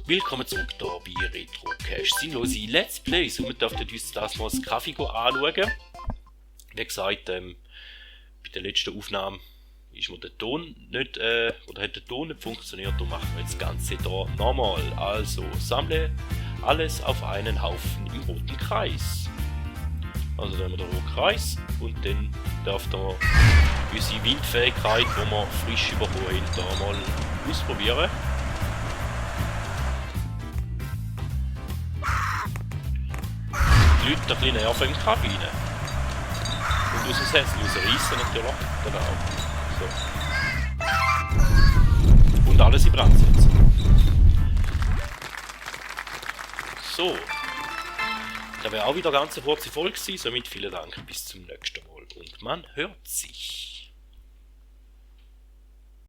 Willkommen zurück hier bei Retrocast. Sinnlose Let's Plays und wir dürfen uns das mal das Kaffee anschauen. Wie gesagt, bei der letzten Aufnahme ist mir der Ton nicht, oder hat der Ton nicht funktioniert, darum machen wir jetzt das Ganze hier nochmal. Also, sammle alles auf einen Haufen im roten Kreis. Also dann haben wir den roten Kreis und dann darf da unsere Windfähigkeit, die wir frisch überholen, da mal ausprobieren. Die Leute ein bisschen nerven in die Kabine. Und aus dem Sätzchen rausreißen natürlich. Genau. So. Und alles in Brand setzen. So. Das wäre auch wieder eine ganz kurze Folge gewesen. Somit vielen Dank, bis zum nächsten Mal. Und man hört sich.